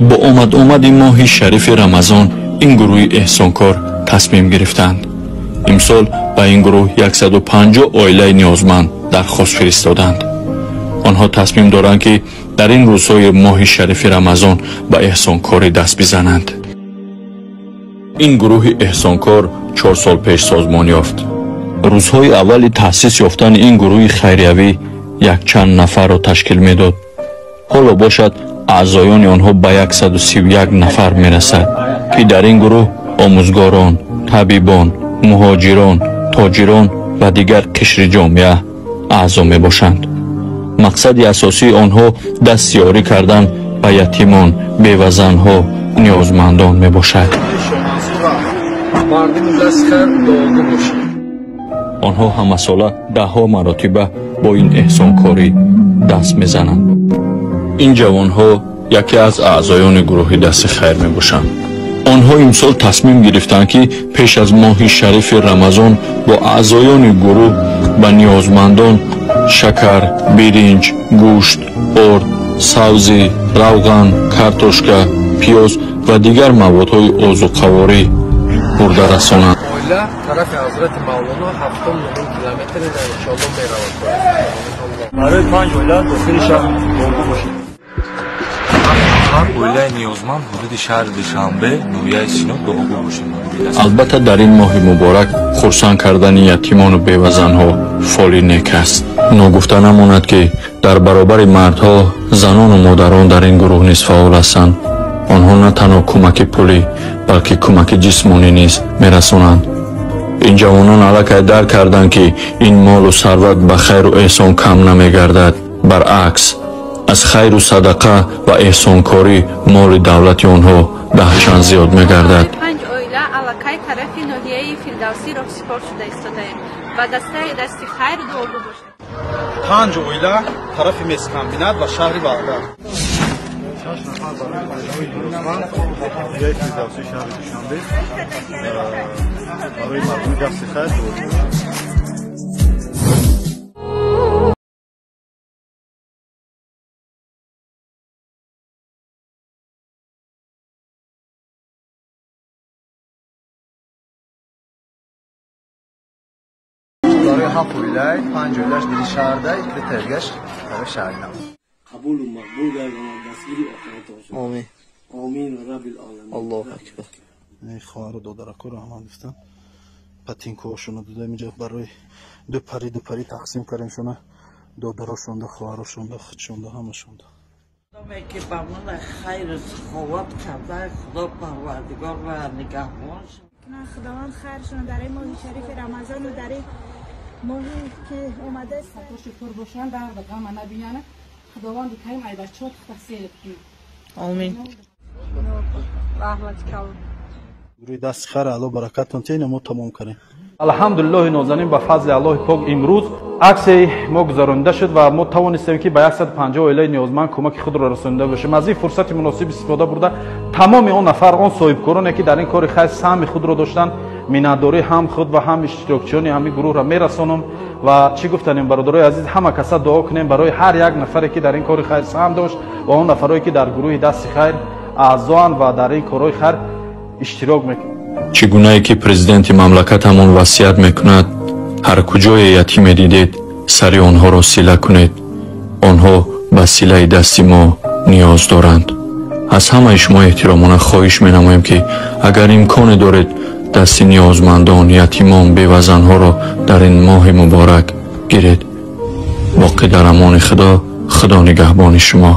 Бо омад-омади моҳи шарифи Рамазон ин гурӯҳи эҳсонкор тасмим гирифтанд. Имсол ба ин гурӯҳ 150 оилаи ниёзманд дархост фиристоданд. Онҳо тасмим доранд, ки дар ин рӯзҳои моҳи шарифи Рамазон ба эҳсонкорӣ даст бизананд. Ин гурӯҳи эҳсонкор 4 сол пеш созмон ёфт. Рӯзҳои аввали таъсис ёфтани ин гурӯҳи хайриявӣ якчанд нафарро ташкил медод. Ҳоло бошад, аъзоёни онҳо ба 131 нафар мерасад, ки дар ин гурӯҳ омӯзгорон, табибон, муҳоҷирон, тоҷирон ва дигар қишри ҷомеа аъзо мебошанд. Мақсади асосии онҳо дастёрӣ кардан ба ятимон, бевазанҳо, ниёзмандон мебошад. Онҳо ҳамасола даҳҳо маротиба бо ин эҳсонкорӣ даст мезананд. Ин ҷавонҳо яке аз аъзоёни гурӯҳи дасти хайр мебошанд. Онҳо имсол тасмим гирифтанд, ки пеш аз моҳи шарифи Рамазон бо аъзоёни гурӯҳ ба ниёзмандон шакар, биринҷ, гӯшт, орд, сабзӣ, равған, картошка, пиёз ва дигар маводҳои озуқаворӣ бурда расонанд. Оила тарафи Ҳазрати Мавлоно 7 километр иншоалло меравад. Барои 5 оила дохили шаҳр дуогӯ бошед. Ҳар оилаи ниёзманд ҳудуди шаҳри Душанбе, ноҳияи Сино дуогӯ бошед. Албатта, дар ин моҳи муборак хурсанд кардани ятимону бевазанҳо фоли нек аст. Ногуфта намонад, ки дар баробари мардҳо занону модарон дар ин гурӯҳ низ фаъол ҳастанд. Онҳо на танҳо кӯмаки пулӣ, балки кӯмаки ҷисмонӣ низ мерасонанд. Ин ҷавонон аллакай дарк карданд, ки ин молу сарват ба хайру эҳсон кам намегардад. Баръакс, аз хайру садақа ва эҳсонкорӣ моли давлати онҳо даҳчанд зиёд мегардад. 5 оила аллакай тарафи ноҳияи Фирдавсӣ роҳсипор шуда истодаем. Ба дастаи дасти хайр дуогӯ бошед. 5 оила тарафи мескомбинат ва шаҳри Ваҳдат. 6 нафар барои оилаҳои ниёзманд ноҳияи Фирдавсии шаҳри Душанбе барои мардуми дасти хайр дуогӯ бошед. Барои 7 оилаи 5 оилаш дири шаҳрда, икри тергаш барои шаҳри нав. Қабулу мақбул гардонад, дастгири охират бошад. Омин. Омин раббил оламин. Аллоҳу акбар. Хоҳару додаракоро ҳама гуфтан патинкоҳошонро додем, инҷа барои ду пари тақсим кардем шона, додарошонда, хоҳарошонда, худшонда, ҳамашонда. Ки ба ман хайру саховат карда, Худо Парвардигор ва нигаҳбон. Худованд хайршон дар ин моҳи шарифи Рамазон ва дар ин моҳе ки омадааст шукр бошанд, дарду ғам набинанд. Худованд карим ай бачаҳо тахсир кунад. Омин. Раҳмат калом. Гурӯҳи дасти хайр, Аллоҳ баракатон диҳад, мо тамом кардем. Алҳамдулиллоҳи нозанин, ба фазли Аллоҳи пок имрӯз аксияи мо гузаронида шуд ва мо тавонистем, ки ба 150 оилаи ниёзманд кӯмаки худро расонида бошем. Аз ин фурсати муносиб истифода бурда, тамоми он нафар, он соҳибкороне, ки дар ин кори хайр саҳми худро доштанд, миннатдорӣ ҳам худ ва ҳам иштирокчиёни ҳамин гурӯҳро мерасонам. Ва чӣ гуфтанем, бародарои азиз, ҳама каса дуо кунем барои ҳар як нафаре, ки дар ин кори хайр саҳм дошт ва он нафарое, ки дар гурӯҳи дасти хайр аъзоанд ва дар ин корҳои хайр иштирок мекунанд. Чӣ гунае ки президенти мамлакатамон васият мекунад, ҳар куҷое ятиме дидед, сари онҳоро сила кунед. Онҳо ба силаи дасти мо ниёз доранд. Аз ҳамаи шумо эҳтиромона хоҳиш менамоем, ки агар имконе доред, дасти ниёзмандон, ятимон, бевазанҳоро дар ин моҳи муборак гиред. Боқӣ дар амони Худо, Худо нигаҳбони шумо.